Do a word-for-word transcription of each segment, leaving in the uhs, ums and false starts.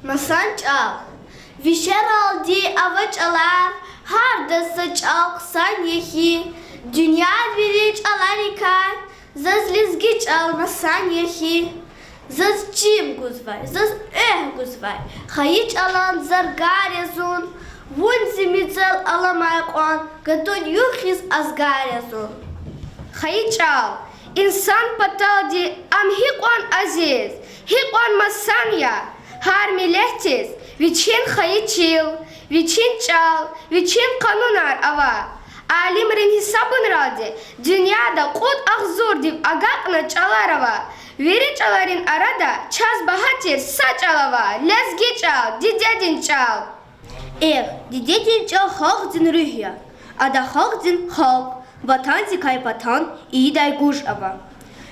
Масан чӀал. Вишералди ава чӀалар, гьардаз са чӀал хъсан я хьи, дуьньядин вири чӀаларикай заз лезги чӀал масан я хьи. Заз чим гузвай, заз экв гузвай хайи чӀалан заргар я зун, вун зи мецел аламай кьван гатун югъ хьиз азгар я зун. Хайи чӀал. Инсан паталди ам гьикьван азиз, гьикьван масан я. Гьар миллетдиз вичин хайи чил, вичин чӀал, вичин къанунар ава. Алимрин гьисабунралди, дуьньяда кьуд агъзурдив агакьна чӀалар ава. Вири чӀаларин арада чаз багьа тир са чӀал ава, лезги чӀал, дидедин чӀал. Эхь, дидедин чӀал халкьдин руьгь я. Ада халкьдин халкь, ватандикай патан ийидай гуж ава.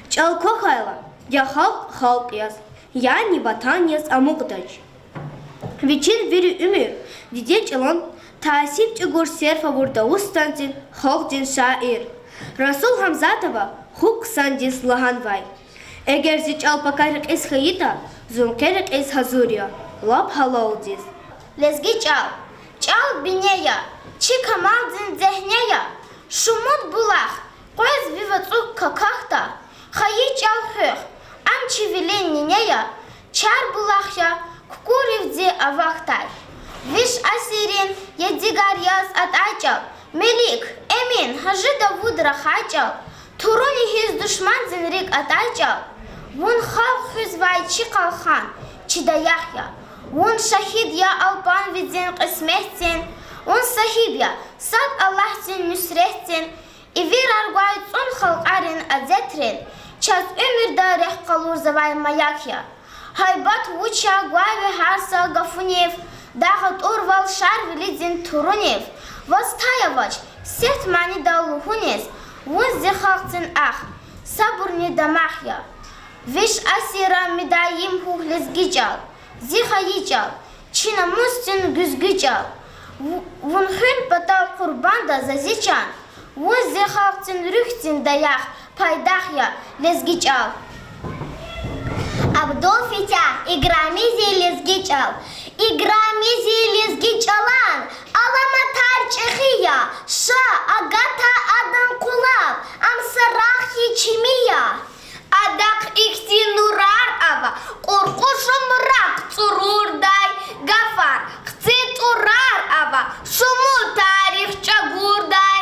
ЧӀал квахьайла, я халкь халкь яз, яни ватан яз амукьдач. Вичин вири уьмуьр дидед чӀалан таъсир чӀугур серф авур Дагъустандин халкьдин шаир Расул Гьамзатова хьухь хъсандиз лагьанвай: эгер зи чӀал пака рекьиз хьайитӀа, зун къе рекьиз гьазур я, лап гьалалдиз. Лезги чӀал. ЧӀал бине я, чи камалдин дегьне я, шумуд булах къвез ви вацӀук какахьда, хайи чӀал хуьх, ам чи вилин нине я, чар булах я, кукӀуривди авахьдай. Виш асиррин ядигар яз атӀай чӀал, Мелик, Эмин, Гьажи Давуд рахай чӀал, туруни хьиз душмандин рикӀ атӀай чӀал. Вун халкь хуьзвай чи къалхан, чи даях я. Вун шагьид я алпанвидин кьисметдин, вун сагьиб я сад Аллагьдин нуьсретдин, ивирар гвай цӀун халкьарин адетрин, чаз уьмуьрда рехъ къалурзавай маяк я. Гьайбат вуч я гвай ви гьар са гафунив, дагъ атӀурвал Шарвилидин турунив, ваз тай авач сифте манидал лугьуниз, вун зи халкьдин ах, сабурни дамах я. Виш асирра мидаим хьухь лезги чӀал, зи хайи чӀал, чи намусдин гуьзгуь чӀал. Ву-, вун хуьн патал къурбанда за зи чан, вун зи халкьдин руьгьдин даях, пайдах я, лезги чӀал. Абдулфетягь. Играми зи лезги чӀал. Играми зи лезги чӀалан аламатар чӀехи я, ша агата адан къулав, ам са рагъ хьи чими я. Адахъ ихьтин нурар ава, къуркъушум ракь цӀурурдай гафар, хци тӀурар ава, шумуд тарих чӀагурдай.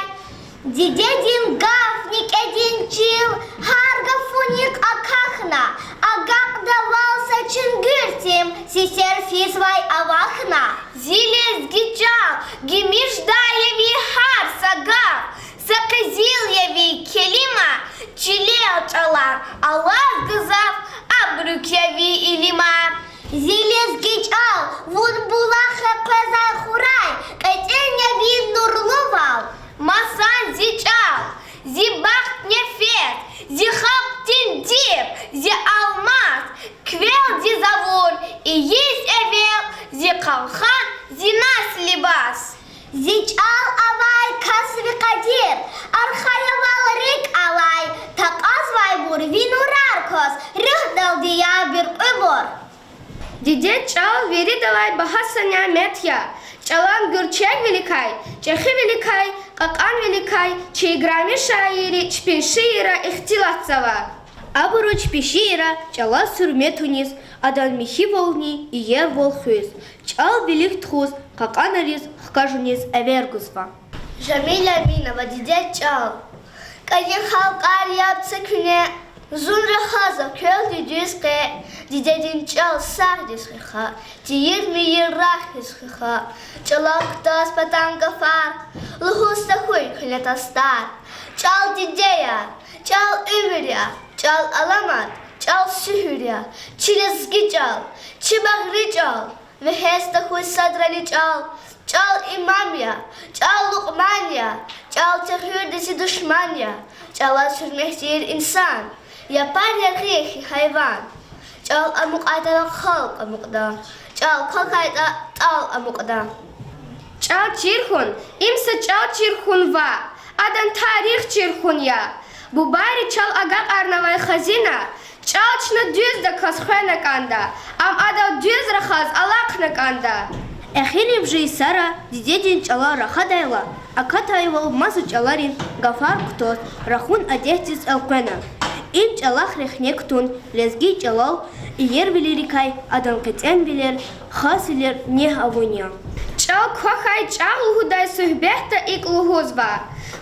Дидедин гаф, некӀедин чил, гьар гафуник акахьна, агакьдайвал са чуьнгуьр тим, сесер физвай авахьна. Зи лезги чӀал, гимишдай я ви гьар са гаф, са къизил я ви келима, чилел чӀалар алаз гзаф, абурук я ви илимар. Зи лезги чӀал, вун булах хьиз къвезвай хурай, кьетӀен я ви нурлу вал. Масан зи чӀал, зи бахт-нефес, зи халкьдин диб, зи алмас, квелдиз авур ийиз эвел, зи къалхан, зи наз-либас. Зи чӀал авай кас ви къадир, архайвал рикӀ алай, такьазвайбур ви нурар кваз, руьгьдалди я буьркьуьбур. Дидед чӀал виридалай багьа са нямет я. ЧӀалан гуьрчегвиликай, чӀехивиликай, кьакьанвиликай чи играми шаирри чпин шиирра ихтилатзава. Абуру чпин шиирра чӀалаз гьуьрмет авуниз, адан михьивални иервал хуьз, чӀал вилик тухуз, кьакьанариз хкажуниз эвер гузва. Жамиля Аминова. Дидед чӀал. КӀани халкьар яб це куьне, зун рахазва квелди дуьз къе. Дидедин чӀал сагъдиз хуьх, тийир-мийир рагъ хьиз хуьх, чӀалал кутаз патан гафар, лугьуз тахьуй куьне тостар. ЧӀал диде я, чӀал уьмуьр я, чӀал аламат, чӀал суьгьуьр я, чи лезги чӀал, чи багъри чӀал, вегьез тахьуй садрани чӀал. ЧӀал имам я, чӀал Лукьман я, чӀал тегъуьрди зи душман я, чӀалаз гьуьрмет ийир инсан япар яргъи я хьи гьайван. ЧӀал амукьайтӀа, халкь амукьда, чӀал квахьайтӀа, тӀал амукьда. ЧӀал чир хьун, им са чӀал чир хьун ваъ, адан тарих чир хьун я. Бубайри чал агакьарнавай хазина, ЧӀал чна дуьздаказ хвена кӀанда, ам адал дуьз рахаз алахъна кӀанда. Эхиримжи йисара дидедин чӀалал рахадайла, акатайвал маса чӀаларин гафар кутаз рахун адетдиз элкъвена. Им чӀалахъ рехне кутун лезги чӀалал иервилерикай адан кьетӀенвилер, хасвилер негь авун я. ЧӀал квахьай чӀал лугьудай суьгьбетда икӀ лугьузва: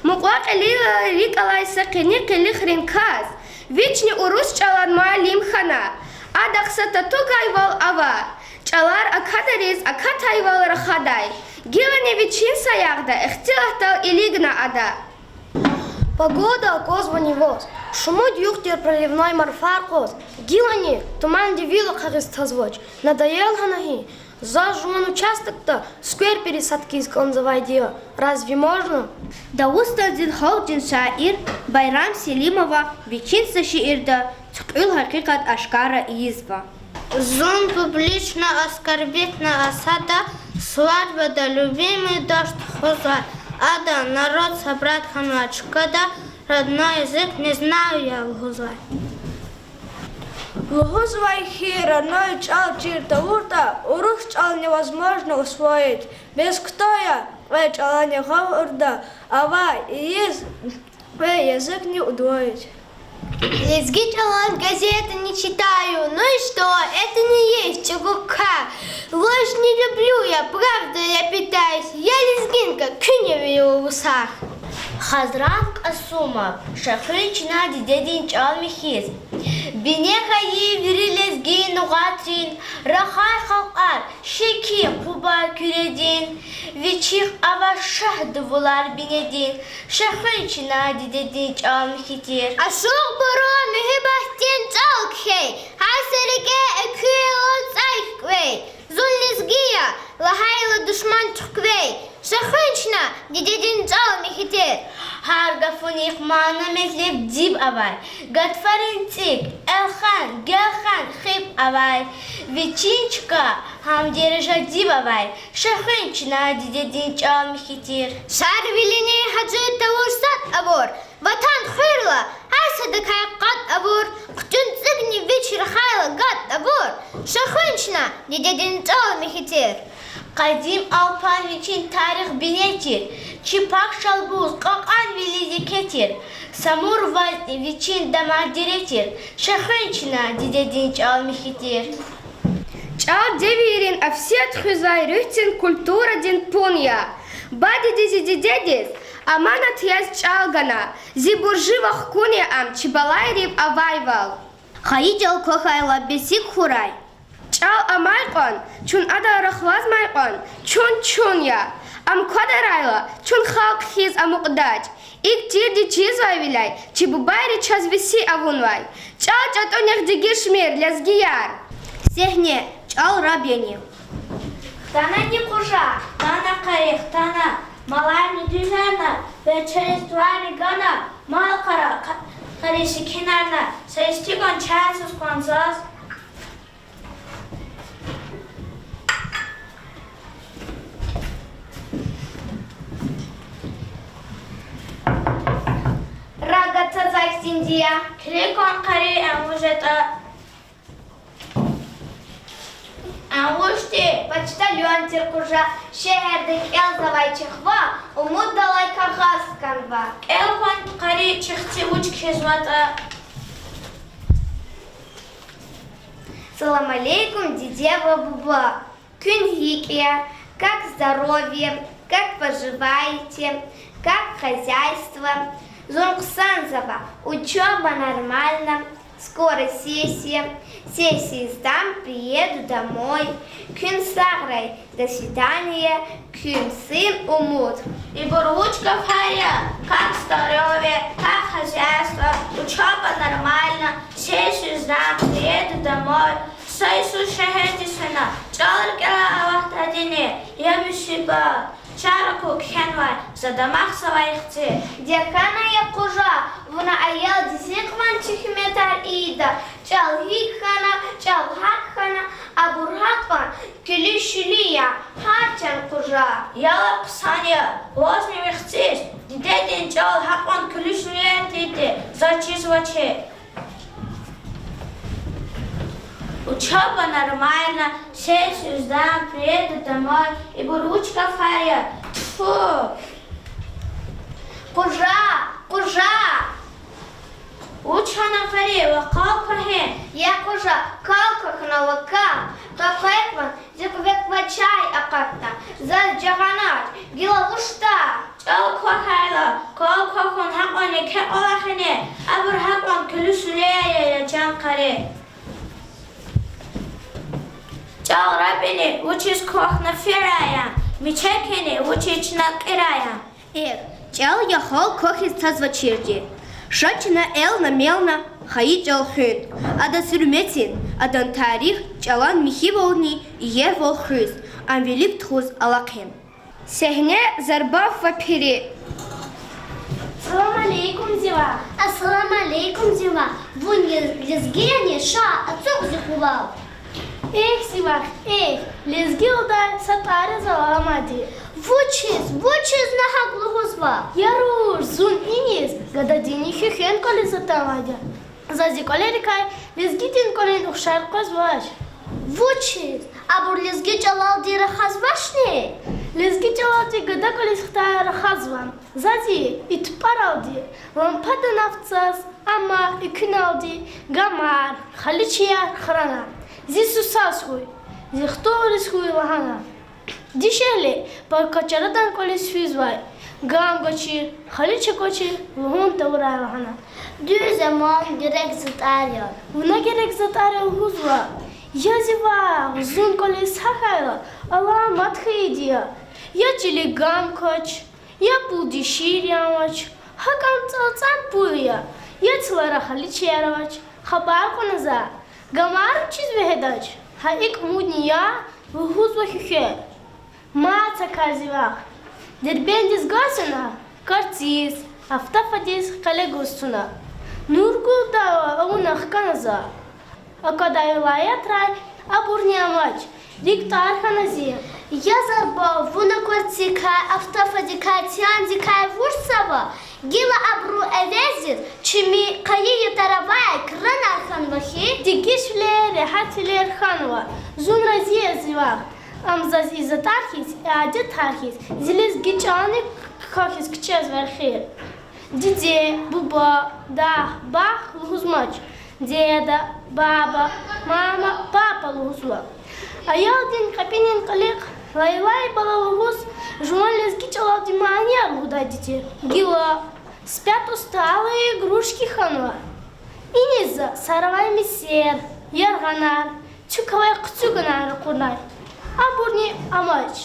мукьва-кьилийрилай рикӀ алай са къени къилихрин кас вични урус чӀалан муаллим хьана, адахъ са татугайвал ава, чӀалар акадариз акатайвал рахадай. Гилани вичин саягъда ихтилатдал илигна ада. Погода аквазвани ваз? Шумуд югъ тир проливной марфар къваз, гилани туманди вил ахъайиз тазвач. Надоел гьана гьи? Заз жуван участокда сквер пересадка ийиз кӀанзавайди я. Разве можно? Дагъустандин халкьдин шаир Байрам Селимова вичин са шиирда туькьуьл гьакъикъат ашкара ийизва. Зун публично оскорбить на осада, свадьбада любимый дождь тухузвай, ада народ собрать хьанвай чкада, родной язык не знаю я лугьузвай. Лугьузвай хьи, родной чӀал чир тавуртӀа, урус чӀал невозможно усвоить. Без кута я кьве чӀалани гъавурда, авай ийиз кьве язык не удвоить. Лезги чӀалан газета не читаю, ну и что, это не есть чӀугур кар. Ложь не люблю я, правда я питаюсь, я лезгинка, куьн я вири вусар. Хазрат Кьасумов. Шехуьн чна дидедин чӀал михьиз. Бине хьайи вири лезги нугъатрин, рахай халкьар Шики, Къуба, Куьредин, вичихъ авай шагь дувулар бинедин, шехуьн чна дидедин чӀал михьи тир. Ашукьбуру муьгьуьббатдин чӀал кхьей, гьар са рикӀе экуьнал цӀай хквей, зун лезги я лагьайла душман туькӀвей, шехуьн чна дидедин чӀал михьи тир. Гьар гафунихъ мана-метлеб диб авай, гатфарин цӀиг, элхан, гелхан, хиб авай, вичин чка гьам дережа диб авай, шехуьн чна дидедин чӀал михьи тир. Шарвилини гьажи тавур сад авур, ватан хуьрла гьар садакай къад авур, хъуьтӀуьн цӀигни вич рахайла гад авур, шехуьн чна дидедин чӀал михьи тир. Къадим алпан вичин тарих бине тир, чи пак шалбуз кьакьанвилиз еке тир, Самур вацӀни вичин дамах дере тир, шехуьн чна дидедин чӀал михьи тир. ЧӀал девирин афсият хуьзвай руьгьдин, культурадин пун я. Бадеди зи дидедиз аманат яз чӀал гана, зи буржи ва хкун я ам чи балайрив авайвал. Хайи чӀал квахьайла бес икӀ хьурай. ЧӀал амай кьван, чун адал рахвазмай кьван, чун чун я. Ам квадарайла, чун халкь хьиз амукьдач. ИкӀ тирди чизвайвиляй чи бубайри чаз веси авунвай. ЧӀал чӀатӀунихъ дегишмир, лезгияр! Сегьне, чӀал раб яни? Хтанани къужа? Хтана, къари, хтана. Маларни дуьзарна, верчериз тӀварни гана, мал-къара, къа-, къари секинарна, са исти кван чайсуз кван заз. Рагъ гатазвай хьтинди я. Килиг кван, къари, ам вуж ятӀа. Ам вуж тир? Почтальон тир, къужа. Шегьерда кӀелзавай чи хва умуддалай кагъаз кӀанзава. КӀел кван, къари, чи хци вуч кхьизватӀа. Салам алейкум, диде ва буба. Куьн гьикӀ я? Как здоровье? Как поживаете? Как хозяйство? Зун хъсанзава, учёба нормально, скоро сессия, сессию сдам, приеду домой. Куьн сагърай, до свидания, куьн сын, Умуд. Ибур вуч гафар я? Как здоровье, как хозяйство, учёба нормально, сессию сдам, приеду домой. Са йисуз шегьердиз фена, чӀал рикӀелай аватдайди я, я мусибат. Чар аку кхьенвай, за дамахзавай хци. Дегьна я, къужа, вуна аялдиз гьикьван туьхметар ийида, чӀал гьикӀ хьана, чӀал гьакӀ хьана, абур гьакьван куьлуь-шуьлуь я, гьар чан къужа. Ялав хъсан я, вазни ви хциз дидедин чӀал гьакьван куьлуь-шуьлуьвилер тийиди заз чизвачир. Учёба нормально, шесть звёзд, приеду домой. Ибур вуч гафар я? Тфу! Къужа, къужа! Вуч хьана, къари, вахъал квахьин? Я къужа, кал квахьна вакал. Къекъвезвай, зи кьве ква чай акъатна. Заз жагъанач, гила вучда? ЧӀал квахьайла, кал квахьун гьакьван еке кӀвалах яни, абур гьакьван куьлуь сулеяр я, я чан къари. ЧӀал раб яни, вучиз квахьна фирай я, мичек яни, вучиз чна кьирай я. Эхь, чӀал яхал квахьиз тазвачирди. Ша чна элна-мелна хайи чӀал хуьн. Адан гьуьрметин, адан тарих, чӀалан михьивални иервал хуьз, ам вилик тухуз алахъин. Сегьне Зарбаф ва Пири. Салам алейкум, зи вах. Ассалам алейкум, зи вах. Вун лез-, лезги яни? Ша, ацукь зи къулал. Эхь, зи вах, эхь, лезги лугьудай са тӀвар я за лагьана мад. Вучиз, вучиз на гьакӀ лугьузва? Я руш, зун иниз гададинни хьухьен кӀвализ атанвайди я. За зи кӀвалерикай лезгидин кӀвалин ухшар къвезвач. Вучиз? Абур лезги чӀалалди рахазвачни? Лезги чӀалалди гада кӀвализ хтай рахазва. За зи и тупӀаралди лампада наф цаз, амма экуьналди гамар, халичаяр храна. Зи сусаз хьуй, зи хтулриз хьуй лагьана. Дишегьли пакачарадан кӀвализ физвай, гам гвачир, халича квачир лугьун тавурай лагьана. Дуьз я, ман герек затӀар я. Вуна герек затӀар я лугьузва? Я зи вах, зун кӀвализ гьахьайла, аламат хьайиди я. Я чилик гам квач, я пулдиз шиир янвач, гьакӀан цӀалцӀам пул я, я цлара халичаяр авач, хабар кьуна за. Гамар вучиз вегьедач, гьа икӀ умудни я, лугьузва хьухь. Мад са кар, зи вах. Дербентдиз гваз фена, карциз, автофадиз къеле гуз туна. Нургулдава авуна хкана за. Аквадай вилаятрай абурни амач, рикӀ тӀар хьана зи. Я Зарбаф, вуна карцикай, автофадикай, цяндикай вучзава? Гила абурун эвезиз чими къайи ятар авай кранар хьанва хьи? Дегишвилер, регьятвилер хьанва. Зун рази я, зи вах. Ам заз и затӀар хьиз, и адетар хьиз, зи лезги чӀални квахьиз кичӀезва эхир. Диде, буба, дах, бах лугьузмач. Деда, баба, мама, папа лугьузва. Аялдин кьепӀинин кьилихъ лайлай бала лугьуз жуван лезги чӀалалди манияр лугьудайди тир. Гила, спят усталые игрушки хьанва. Иниз за саравай мисер, яргъанар, цуьквай хъуьцуьгунар ракъурнай. Абурни амач.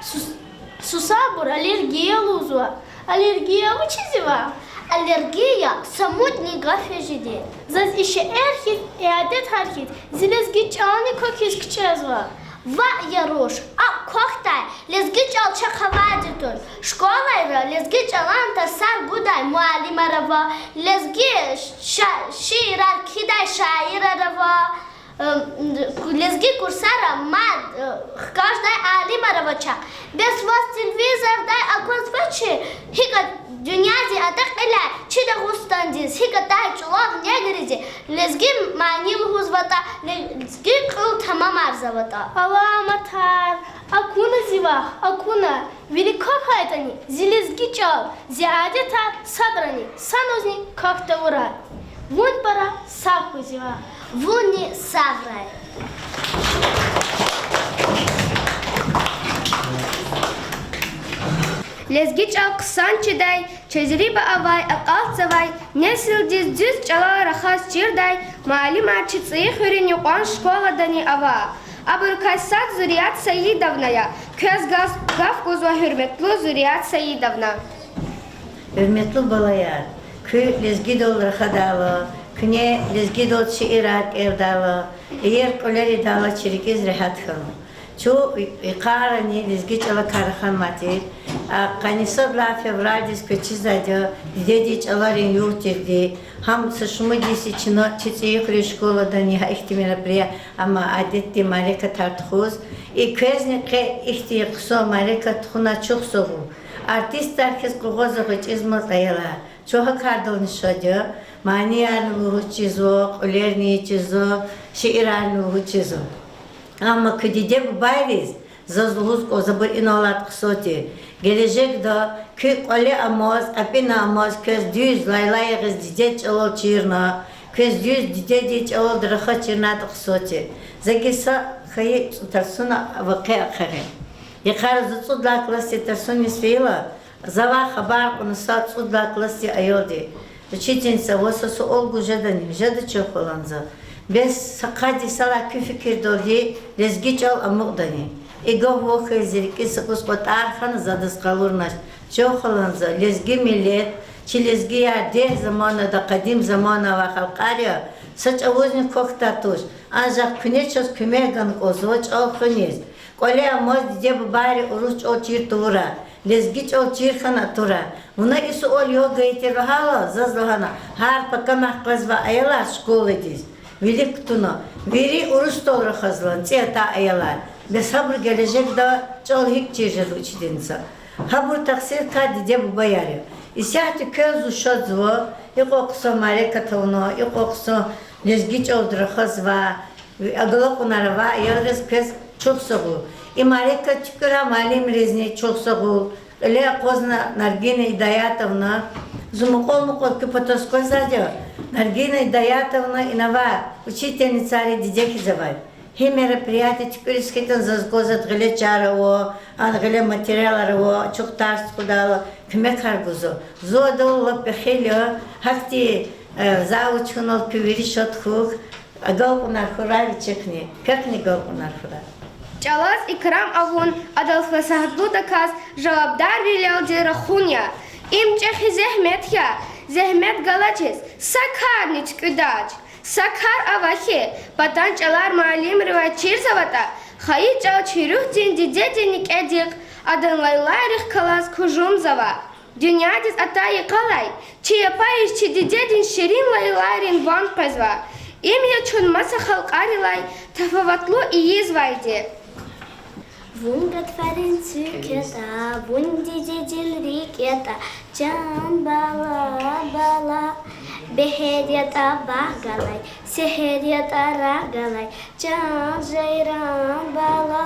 Сус-, сусабур аллергия лугьузва. Аллергия вучиз ава? Аллергия са мудни гаф я жеди. Заз и шейэр хьиз, и адетар хьиз, зи лезги чӀални квахьиз кичӀезва. Ваъ, я руш, акӀ квахьдай, лезги чӀал чахъ авайди туш. Школайра лезги чӀалан тарсар гудай муаллимар ава, лезги ша-, шиирар кхьидай шаирар ава. Лезги курсара мад хкаждай алимар ава чахъ. Бес ваз телевизордай аквазвачир, гьикӀ дуьньядин атӀа кьиляй чи Дагъустандиз, гьикӀ атай чӀулав негриди лезги мани лугьузватӀа, лезги кьил тамамарзаватӀа. Аламатар акуна, зи вах, акуна. Вири квахьайтӀани, зи лезги чӀал, зи адетар садрани саназни квахь тавурай. Вун пара сагъ хьуй, зи вах. Вунни сагърай. Лезги чӀал хъсан чидай, тежриба авай, акьалтзавай, несилдиз дуьз чӀалал рахаз чирдай муаллимар чи ЦӀийи хуьруьн юкьван школадани ава. Абурукай сад Зурият Саидовна я. Квез газ-, гаф гузва, гьуьрметлу Зурият Саидовна. Гьуьрметлу балаяр, куьн лезгидал рахадайла, куьне лезгидал шиирар кӀелдайла, иер кьуьлер ийидайла чи рикӀиз регьят хьанва. Чун йикъарани лезги чӀалакай раханмай тир. А, къанни сад лагьай февралдиз квез чизвайди я дидедин чӀаларин югъ тирди. Гьам са шумуд йис я чна чи ЦӀийи хуьруьн школадани гьа ихьтин мероприятие, амма адетдин мярекатар тухуз. И квезни къе ихьтин хъсан мярекат тухуна чухсагъул. Артистар хьиз къугъвазва гъвечӀизмаз аялар. Чун гьа кардални шад я, маниярни лугьуз чизва, кьуьлерни чизва, шиирарни лугьуз чизва. Амма куь диде-бубайриз заз лугьуз кӀанзава, абур инал алайди хъсан тир. Гележегда куь кӀвале амаз, кьепӀина амаз, квез дуьз лайлай ягъиз дидед чӀалал чирна, квез дуьз дидедин чӀалалди рахаз чирнатӀа хъсан тир. За гила са хьайи цӀу-, тарсуна вакъиа ахъайин. Йикъара зун цӀуд лагьай классдиз тарсуниз фейила, завай хабар кьуна са цӀуд лагьай классдин аялди: учительница, ваз са суал гуз жедани? Жеда, чан хвалан за. Бес са къад йисалай куь фикирдалди лезги чӀал амукьдани? И гаф ван хьайи зи рикӀиз са кӀус кӀватӀар хьана, за адаз къалурнач. Чан хвалан за, лезги миллет, чи лезгияр дегь заманада, къадим замана авай халкьар я, са чӀавузни квахьдай туш, анжах куьне чаз куьмек гана кӀанзава чӀал хуьниз. КӀвале амаз диде-бубайри урус чӀал чир тавурай, лезги чӀал чир хьана турай. Вуна и суал ял гайитӀа лагьайла, заз лагьана, гьар пакамахъ къвезвай аялар школадиз вилик кутуна, вири урусдал рахазва, цӀи атай аялар. Бес гьабуру гележегда чӀал гьикӀ чир жеда учительница? Гьабур тахсиркар диде-бубаяр я. Исятда квез зун шадзава, икьван хъсан мярекат авуна, икьван хъсан лезги чӀалди рахазвай, агалкьунар авай аялриз квез чухсагъул. И мярекат туькӀуьрай муаллимризни чухсагъул. Кьиле акъвазна Наргина Идаятовна, зун мукьвал-мукьвал куь патаз къвезвайди я. Наргина Идаятовна инавай учительницайрин диде хьиз авай. Гьи мероприятие туькӀуьриз хьайитӀани заз кваз ада гъиле чар ава, ана гъиле материалар ава, ачух тарс тухудайла куьмекар гузва. Зун адал лап пехил я, гьахьтин, э, завуч хьунал куьн вири шад хьухь, агалкьунар хьурай вичихъни, квехъни агалкьунар хьурай. ЧӀалаз икрам авун, адал пасагьатлудаказ жавабдарвилелди рахун я. Им чӀехи зегьмет я, зегьмет галачиз са карни туькӀуьдач. Са кар ава хьи, патан чӀалар муаллимривай чирзаватӀа, хайи чӀал чи руьгьдин дидедин некӀедихъ, адан лайлайрихъ галаз кужумзава. Дуьньядиз атай йикъалай чи япайиз чи дидедин ширин лайлайрин ван къвезва. Им я чун маса халкьарилай тафаватлу ийизвайди. Вун гатфарин цуьк ятӀа, вун дидедин рикӀ ятӀа, чан бала, бала. Бегьер ятӀа багъ галай, сегьер ятӀа рагъ галай, чан жайран бала.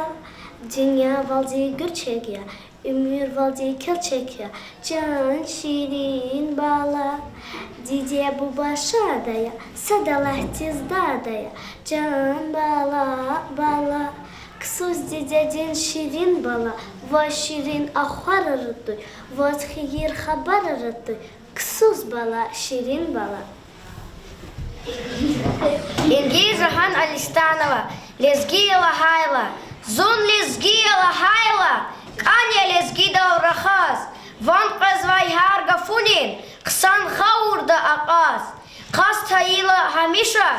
Дуьнья валди гуьрчег я, уьмуьр валди келчек я, чан ширин бала. Диде-буба шад ая, сад Аллагьдиз дад ая, чан бала, бала. Ксус дидедин ширин бала, ваз ширин ахвар арадуй, ваз хийир хабар арадуй, ксус бала, ширин бала. Илгиз Жагьан Алистанова. Лезги я лагьайла, зун лезги я лагьайла, кӀан я лезгидал рахаз, ван къвезвай гьар гафунин хъсан гъавурда акьаз. Къаст хьайила гьамиша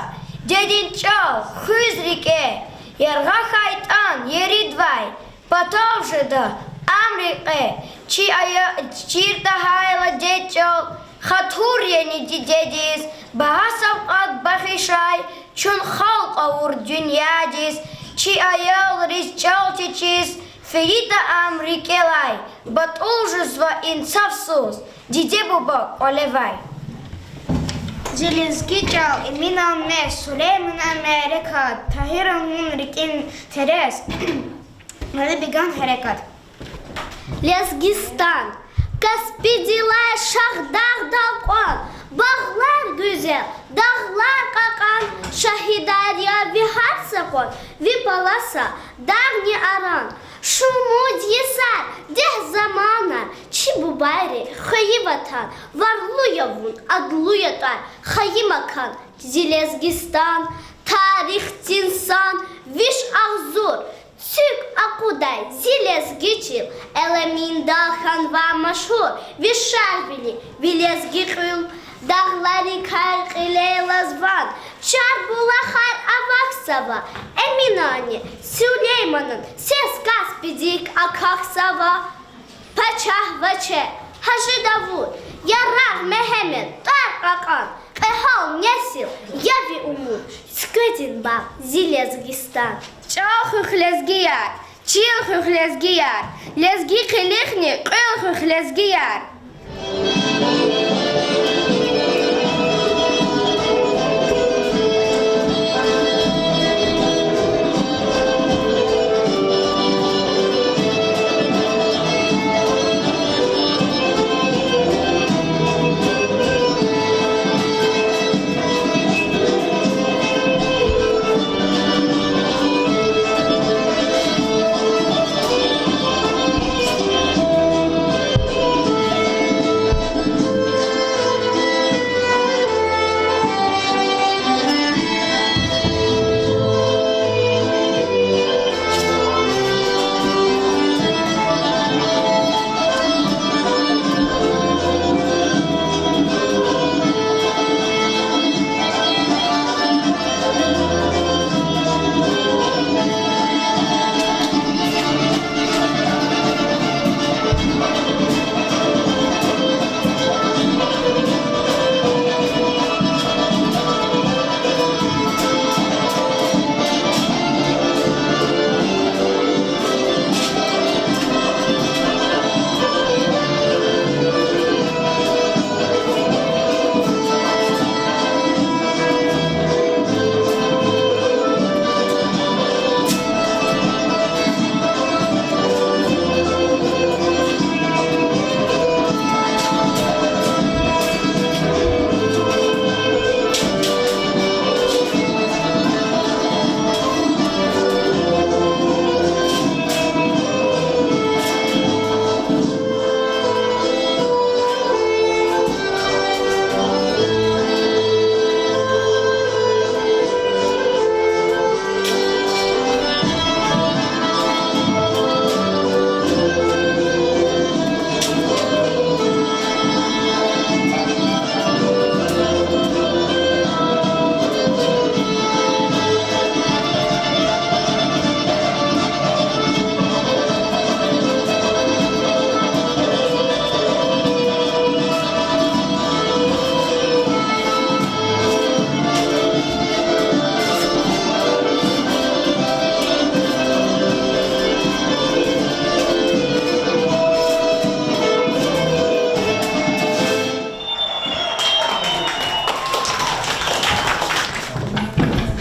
дидедин чӀал хуьз рикӀе, яргъа хьайтӀан еридвай патав жеда ам рекье. Чи ая-, чир тахьайла дидед чӀал, хатур яни дидедиз багьа савкьват бахшай чун халкь авур дуьньядиз. Чи аялриз чӀал течиз фейитӀа ам рикӀелай, батӀул жезва инсафсуз диде-буба кӀвалевай. Зи лезги чӀал, Эминан мез, Сулейманан мярекат, Тагьиран вун рикӀин терез, Алибеган гьерекат. Лезгистан, Каспидилай Шагьдагъдал кьван, багълар гуьзел, дагълар кьакьан, шагьидар я ви гьар са къван, ви паласа дагъни аран. Шумуд йисар, дегь заманар, чи бубайри хвейи ватан, варлу я вун, адлу я тӀвар, хайи макан, зи Лезгистан, тарихдин сан, виш агъзур цуьк акъудай зи лезги чил, Элеминдал хьанва машгьур ви шагьвили, ви лезги кьуьл. Дагъларикай кьилел алаз ван, чар булахар авахьзава, Эминанни Сулейманан сес Каспидик акахьзава. Пачагь Ваче, Гьажи Давуд, Ярагъ Мегьамед, тӀвар кьакьан, кьегьал несил я ви умуд, цуькведин багъ зи Лезгистан. ЧӀал хуьх, лезгияр, Чил хуьх, лезгияр, лезги къилихни кьуьл хуьх, лезгияр.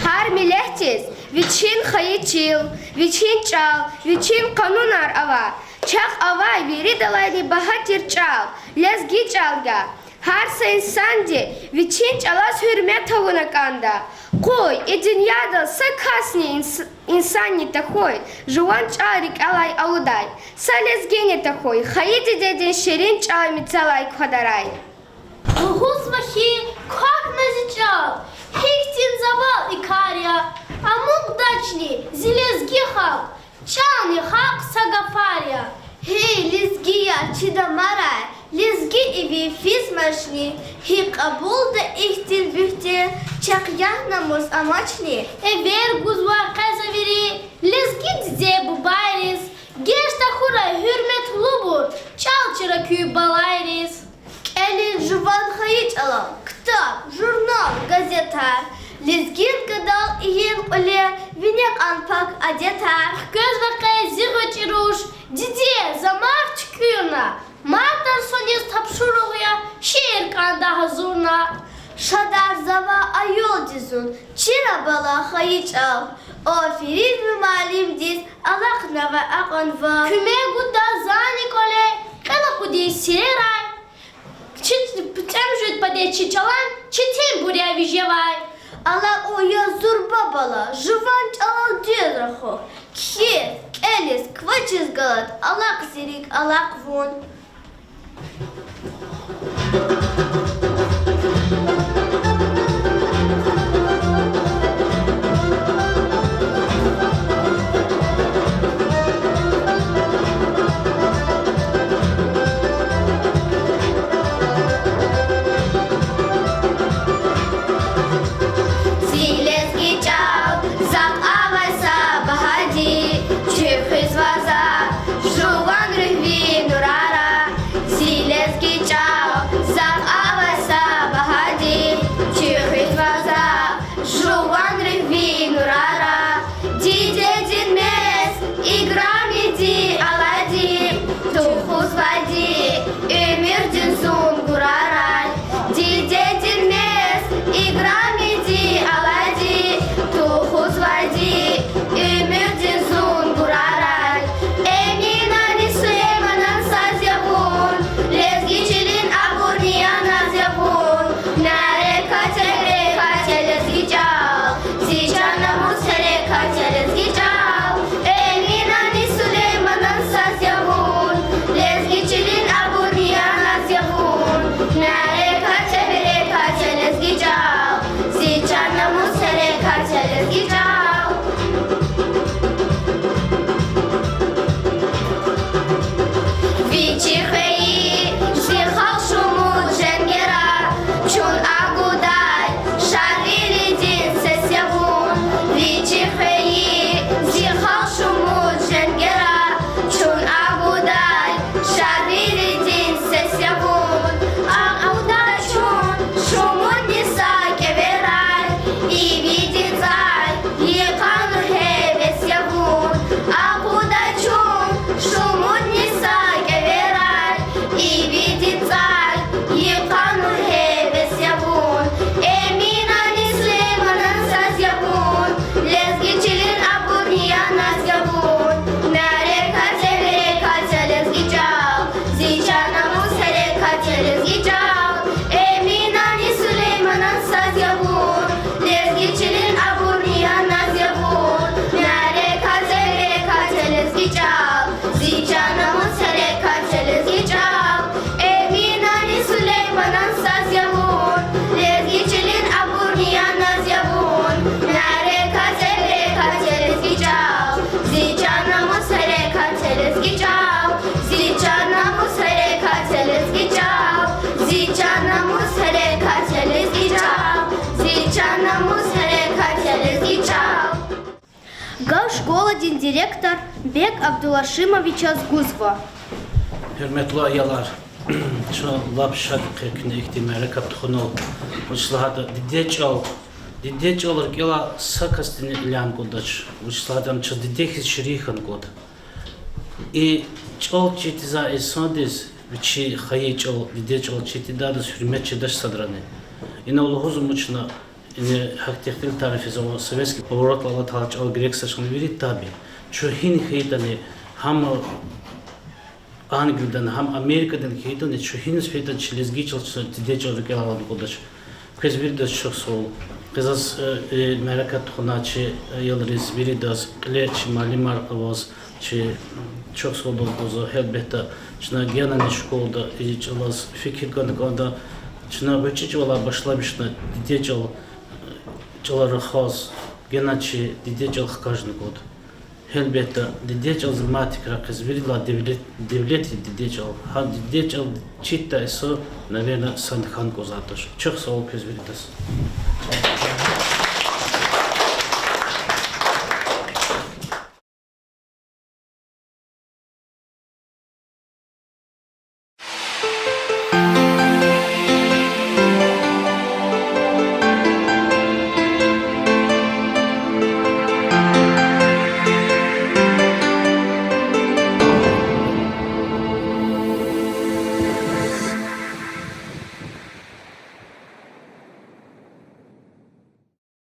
Гьар миллетдиз вичин хайи чил, вичин чӀал, вичин къанунар ава. Чахъ авай виридалайни багьа тир чӀал, лезги чӀал я. Гьар са инсанди вичин чӀалаз гьуьрмет авуна кӀанда. Къуй и дуьньядал са касни инс-, инсанни тахьуй, жуван чӀал рикӀелай алудай, са лезгини тахьуй, хайи дидедин ширин чӀал мецелай квадарай. Лугьузва хьи, квахьна зи чӀал, гьихьтин завай и кар я, амукьдачни зи лезги халкь, чӀални халкь са гафар я. Гьей, лезгияр, чи дамарай лезги иви физмачни, гьикӀ кьабулда ихьтин буьгьтен, чахъ ягь намус амачни. Эвер гузвай къе за вири лезги диде-бубайриз, геж тахьурай гьуьрметлубур чӀал чира куь балайриз. КӀелин жуван хайи чӀалал ктаб, журнал, газетар, лезгинкадал ийин кьуьлер, вине кьан пак адетар. Хквезва къе зи гъвечӀи руш, диде, за марф туькӀуьрна, мартар сониз тапшуругъ я, шиир кӀанда гьазурна. Шадарзава аюлди зун, чира бала хайи чӀал. Аферин ви муаллимдиз, алакьнавай акьван ван. Куьмек гуда зани кӀвале, кьил акъудиз сирерай. Чи пуцӀем жуьд паде чи чӀалан четинбур я вижевай. Алакьун я зурба бала, жуван чӀалал дуьз рахух. Кхьиз, кӀелиз, квачиз галаз алакь зи рикӀ, алакь вун. Зи лезги чӀал, захъ авай са багьади, чуьхуьзва за жуван руьгь ви нурара. Зи лезги чӀал, захъ авай Гьерекат я лезги чӀал, зи чан намус, гьерекат я лезги чӀал. Галшколадин директор Бек Абдулашимовичаз гузва. Гьуьрметлу аялар, чун лап шад я куьне ихьтин мярекат тухунал. Вуч лагьайтӀа, диде чӀал, диде чӀал рикӀелай са касдини илан кӀандач. Вуч лагьайтӀа, ам чаз диде хьиз ширин хьана кӀанда. И чӀал чир тийизвай инсандиз вичин хайи чӀал, диде чӀал чир тийидайдаз гьуьрмет чидач садрани. Инал лугьуз вуч на, ина гьахьтин ихтилатар физва, советский поворотдал алатай чӀал герек са чӀал вири таби. Чун гьина хьайитӀани, гьам Англияда, гьам Америкада хьайитӀани, чун гьиниз фейитӀани чи лезги чӀал, чи диде чӀал рикӀелай алайди кӀандач. Квез виридаз чухсагъул. Къе заз, э, э, мярекат тухунай чи аялриз виридаз, кьиле чи муаллимар аваз, чи чухсагъул лугьузва, гьелбетда, чна генани школада и чӀалаз фикир гана кӀанда, чна гъвечӀи чӀавалай башламишна диде чӀал, чӀалал рахаз, гена чи диде чӀал хкажна кӀанда. Гьелбетда, диде чӀалаз мад тикрар хъийиз виридалай девлет, девлет я диде чӀал. Гьа диде чӀал чирдай инсан, наверно, сад хьана кӀанзавайди туш. Чухсагъул квез виридаз.